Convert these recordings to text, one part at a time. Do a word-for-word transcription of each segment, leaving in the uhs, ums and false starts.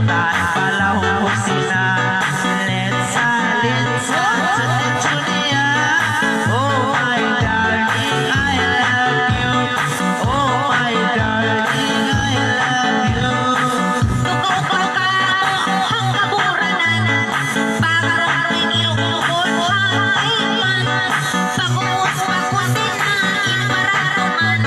Tan palaw kusina, let's, let's, Junia. Oh, my darling, I love you. Oh, my darling, I love you. Tukaw-tukaw hangkaburanan, pakaruruy nirukukun hangkaiman, pag'ubus pa kusina in paratuman.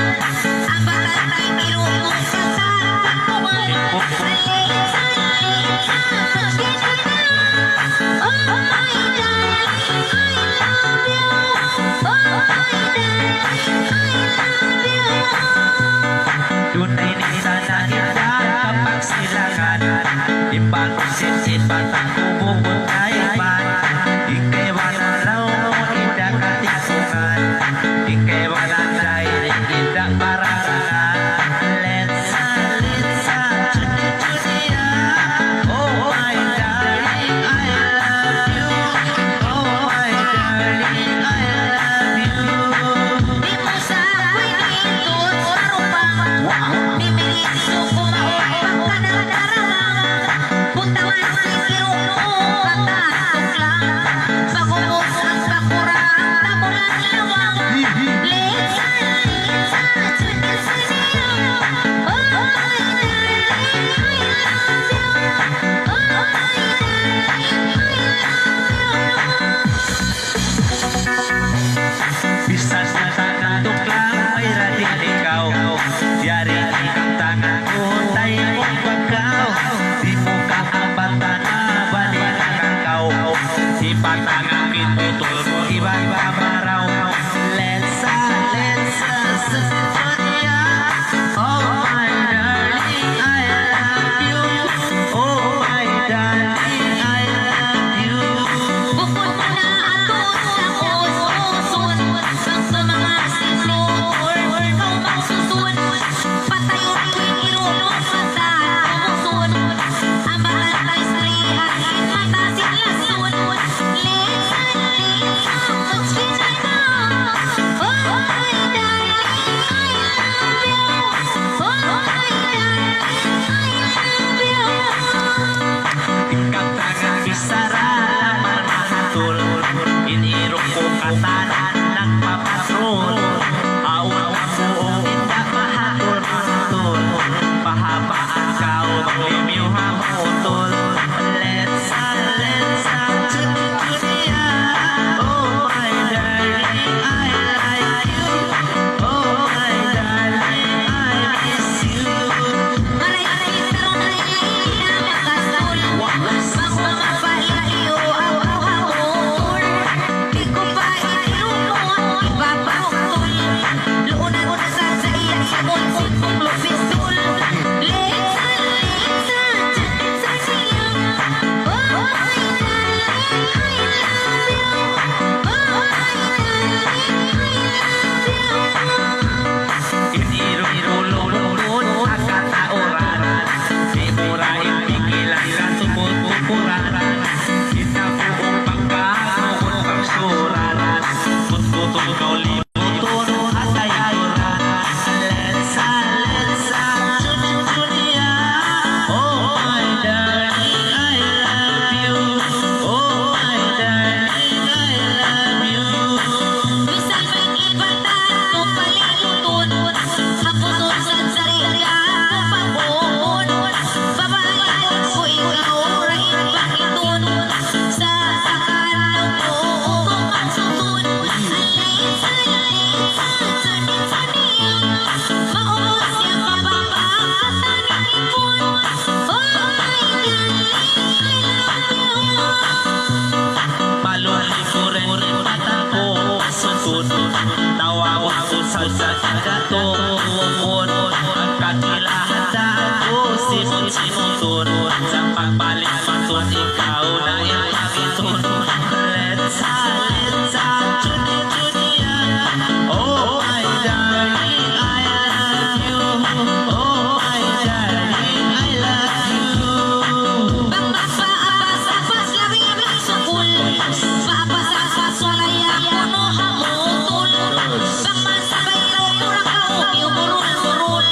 Duun na ini sa nangita kapagsilangan, iban sisipan, kububuntay pa. Ikay wala' law, ida' katiksukan. Ikay wala' dayri, ida' pararangan. Let's, let's, Junia. Oh, my darling, I love you. Oh, my darling, I love you. Di' mu sa akoy dihitud marupa. Wow. Di' miritsu kumaun pagka nagdarama. Butangan sin iruk mu katan tuklang. Pag'ubus hangka kurang tabulan lawang. Let's, let's, let's, let's, Bisan sa tantu kang may radin ikaw, yari ikang tangan ku tay mong pagkaw, di' mu kaabatan na balik ang kakaw. Hipatangan kit utul mu iban kamaraw. Let's, let's, Junia. Oh, my darling, I love you. Oh, my darling, I love you. Bukun na atud sa us-usun, bang sa manga sindutur kaw magsusun. Patayun ku in iruk mu mata kumusun. Ambalan ta istrihan in mata sin lasun. Let's, let's, let's, let's, Oh, my darling, I love you. Oh, my darling, I love you. Ikang tangan bichara naman mahatul, in iruk ku katan nagpapatrul. Awn kamu inda mahatul-hatul, pahabaan kaw bang limiyu ha mutul. Let's, let's, Junia. Oh, my darling, I like you. Oh, my darling, I miss you. Maray, maray, tarunay, ina makastul. Makuha mapaiyo, aw, aw, aw, aw. Di' ku pa itilungun, iba pa uktul. Luunan na sa, sa iya, sa bunsit kong lupisul. Let's, let's, let's, let's, Let's, let's, Junia. Oh, my darling, I love you. Oh, my darling, I love you. Misan may iba ta tu palibutun, ha pusun sa sarili ku pag-uun. Babalikun ku ikaw, rain pangitun. Sa sakaran ku, kung magsusun. Alis, alis, alis, alis. Maubus siya mababa, katan in ipun. Oh, my darling, I love you. Maluhay ku rin, mata ku masutud. Tawagun ku sa usa ka tungkod. Ang kakilahan ku, simut-simutun. Sa pagbalik matun, ikaw na in pangitun. Let's, let's, Junia. Oh, my darling, I love you. Oh, my darling, I love you. Bang, bang, paapas-apas, labi, labi, sukul. Paapas-apas, walay aku, no, hamutul. Bang, bang, sabay, no, kurang kau, biyu, burul, burul.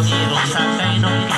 Irung sakay nung